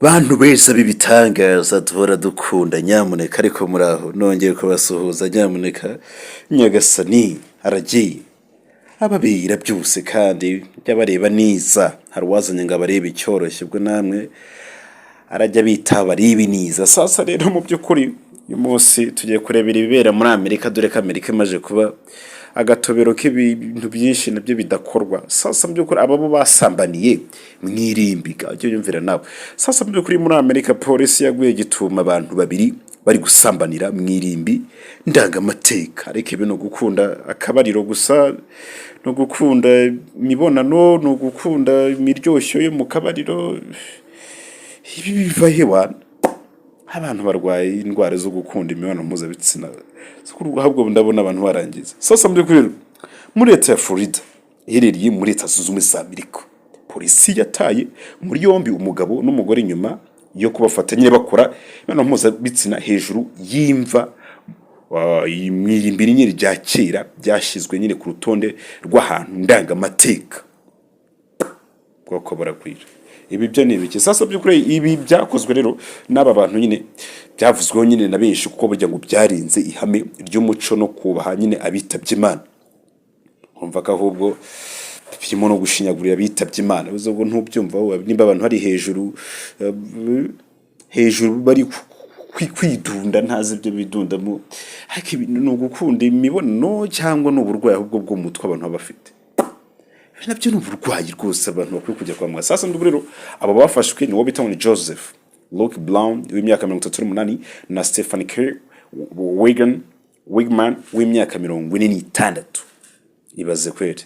Bantu beza b'ibitangaza duhora dukunda, nyamuneka, ariko muraho? Nongeye kubasuhuza. Nyamuneka, Nyagasani aragiye ababera byose kandi jya bareba neza. Hari uwazanye ngo abarebe icyoroshye, ubwo namwe arajya bita barebe neza. Sasa rero, mu by'ukuri uyu munsi tugiye kurebera ibibera muri Amerika, dore ko Amerika imaze kuba agatobero k'ibintu byinshi nabyo bidakorwa. Sasa mu by'ukuri aba bo basambaniye mu irimbi, ujye yumvira nawe. Sasa mu by'ukuri muri Amerika polisi yaguye gituma abantu babiri bari gusambanira mu irimbi ndangamateka. Ariko ibi ni ugukunda akabariro gusa, ni ugukunda imibonano, ni ugukunda imiryoshyo yo mu kabariro. Ibi biva he wana? Abantu barwaye indwara zo gukunda imibonano mpuzabitsina, ahubwo ndabona abantu barangiza. Sasa mu by'ukuri muri leta ya Florida iherereye muri Leta Zunze Ubumwe za Amerika, polisi yataye muri yombi umugabo n'umugore nyuma yo kubafata nyine bakora imibonano mpuzabitsina hejuru y'imva mu irimbi nyine rya kera byashyizwe nyine ku rutonde rw'ahantu ndangamateka. Bwoko burakwira. Ibi byo ni ibiki? Sasa by'ukuri ibi byakozwe rero n'aba bantu nyine byavuzweho nyine na benshi, kuko burya ngo byarenze ihame ry'umuco no kubaha nyine abitabye Imana. Urumva ko ahubwo birimo no gushinyagurira abitabye Imana. Uzi ubwo ntubyumva wowe, nimba abantu bari hejuru hejuru bari kwidunda, ntazi ibyo bidundamo. Ariko ibi ni ugukunda imibonano cyangwa ni uburwayi ahubwo bwo mu mutwe abantu baba bafite? Ibi nabyo ni uburwayi rwose, abantu bakwiye kujya kwa muganga. Sasa ndubwo rero abo bafashwe ni uwo bita ngo ni Joseph Luke Brown w'imyaka 38 na Stephen K Wigan Wigman w'imyaka 46. Ibaze kweri.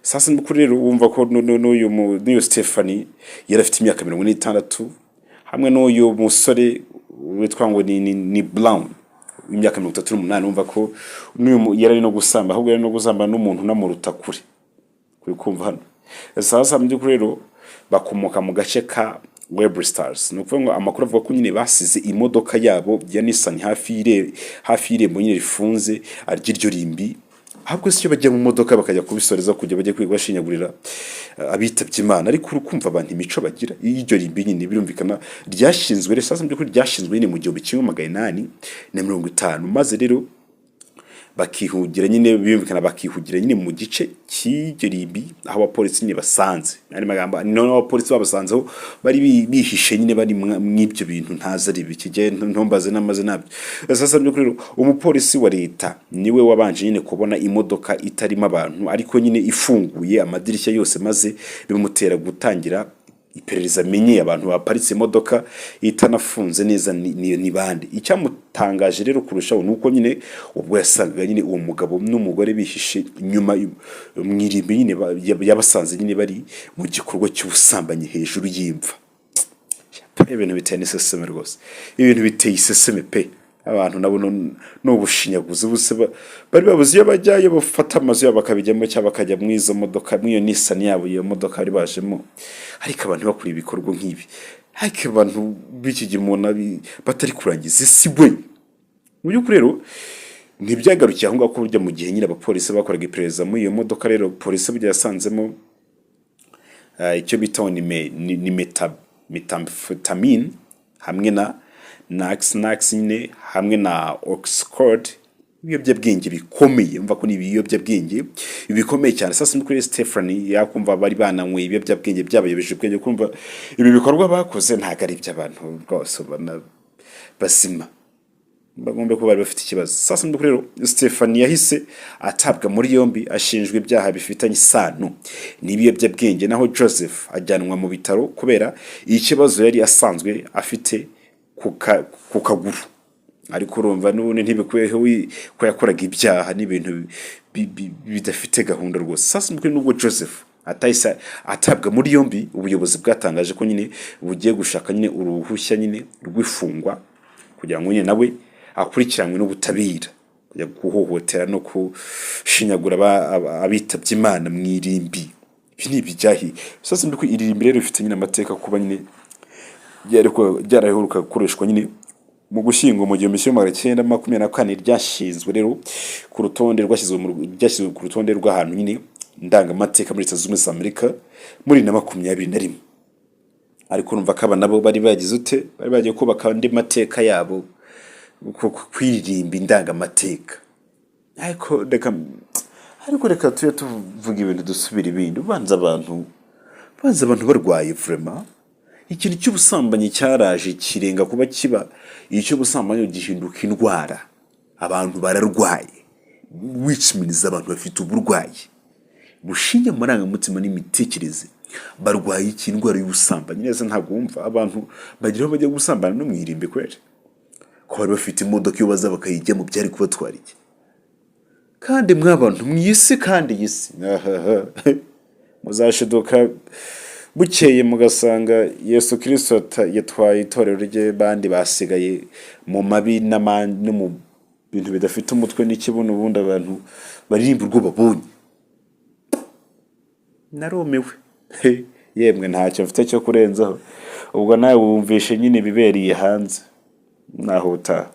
Sasa ndukuri rero wumva ko n'uyu Stephanie yari afite imyaka 46, hamwe n'uyu musore witwa ngo ni Brown w'imyaka 38. Wumva ko n'uyu yari ari no gusamba, ahubwo yari no gusamba n'umuntu unamuruta kure. Kuri kumva hano. Sasa mu by'ukuri rero bakomoka mu gace ka Websters. Ni ukuvuga ngo amakuru avuga ko nyine basize imodoka yabo ya Nissan hafi y'irembo nyine rifunze ry'iryo rimbi. Ahubwo si yo bajya mu modoka bakajya kubisoreza kujya bajya kwiga bashinyagurira abitabye Imana. Ariko uri kumva abantu imico bagira y'iryo rimbi nyine, birumvikana ryashinzwe rero. Sasa mu by'ukuri ryashinzwe nyine mu 1850, maze rero bakihugira nyine, birumvikana bakihugira nyine mu gice cy'iryo rimbi aho abapolisi nyine basanze. Andi magambo, noneho abapolisi babasanzeho bari bihishe nyine, bari mw'ibyo bintu ntazi ari ibiki, jye ntumbaze n'amaze nabyo. Sasa by'ukuri rero, umupolisi wa leta niwe wabanje nyine kubona imodoka itarimo abantu ariko nyine ifunguye amadirishya yose, maze bimutera gutangira iperereza amenye abantu baparitse imodoka itanafunze neza ni bande. Icyamutangaje rero kurushaho ni uko nyine ubwo yasangaga nyine uwo mugabo n'umugore bihishe inyuma mu irimbi nyine, yabasanze nyine bari mu gikorwa cy'ubusambanyi hejuru y'imva. Ibintu biteye n'iseseme rwose, ibintu biteye iseseme pe. Abantu nabo ni ubushinyaguzi buse, bari babuze iyo bajyayo, bafata amazu yabo bakabijyamo cyangwa bakajya muri izo modoka, muri iyo Nissan yabo, iyo modoka bari bajemo. Ariko abantu bakora ibikorwa nk'ibi, ariko abantu b'iki gihe umuntu batari kurangiza isi we. Mu by'ukuri rero ntibyagarukiye aho ngaho, ko burya mu gihe nyine abapolisi bakoraga iperereza muri iyo modoka rero, polisi burya yasanzemo icyo bita ngo ni methamphetamine hamwe na Xanax nyine, hamwe na Oxycodone, ibiyobyabwenge bikomeye. Umva ko ni ibiyobyabwenge bikomeye cyane. Sasa kuri Stephanie yakumva bari bananywe ibiyobyabwenge byabayobeje ubwenge, kumva ibi bikorwa bakoze ntabwo ari iby'abantu rwose ubona bazima, bagomba kuba bari bafite ikibazo. Sasa ndukuri rero Stephanie yahise atabwa muri yombi, ashinjwa ibyaha bifitanye isano n'ibiyobyabwenge, naho Joseph ajyanwa mu bitaro kubera ikibazo yari asanzwe afite ku kaguru. Ariko urumva n'ubundi ntibikwiyeho ko yakoraga ibyaha n'ibintu bidafite gahunda rwose. Sasa ndukuri nubwo Joseph atahise atabwa muri yombi, ubuyobozi bwatangaje ko nyine bugiye gushaka nyine uruhushya nyine rw'ifungwa kugira ngo nyine nawe akurikiranwe n'ubutabera, kujya guhohotera no gushinyagura abitabye Imana mu irimbi. Ibi ni ibijyahi. Sasa ndukuri iri rimbi rero rifite nyine amateka, kuba nyine ryaraheruka gukoreshwa nyine mu Gushyingo mu 1924. Ryashinzwe rero ku rutonde rwashyizwe mu ryashyizwe ku rutonde rw'ahantu nyine ndangamateka muri Leta Zunze Ubumwe za Amerika muri 2021. Ariko urumva ko aba nabo bari bagize ute, bari bagiye kubaka andi mateka yabo, kwiririmba indangamateka. Ariko reka tujye tuvuga ibintu dusubira ibindi. Ubanza abantu barwaye vraiment. Ikintu cy'ubusambanyi cyaraje kirenga kuba kiba icy'ubusambanyi, gihinduka indwara. Abantu bararwaye, which means abantu bafite uburwayi bushingiye mu marangamutima n'imitekerereze. Barwaye iki? Indwara y'ubusambanyi. Neza, ntabwo wumva abantu bagira aho bajya gusambana no mu irimbi kweri? Ko bari bafite imodoka, iyo baza bakayijyamo byari kubatwara iki? Kandi mwabantu mu isi, kandi iyi si muzashiduka bukeye mugasanga Yesu Kirisito yatwaye itorero rye, bandi basigaye mu mabi no mu bintu bidafite umutwe n'ikibuno. Ubundi abantu baririmba urwo babonye. Narumiwe. Yemwe, ntacyo mfite cyo kurenzaho. Ubwo nawe wumvishe nyine ibibereye hanze. Naho utaha.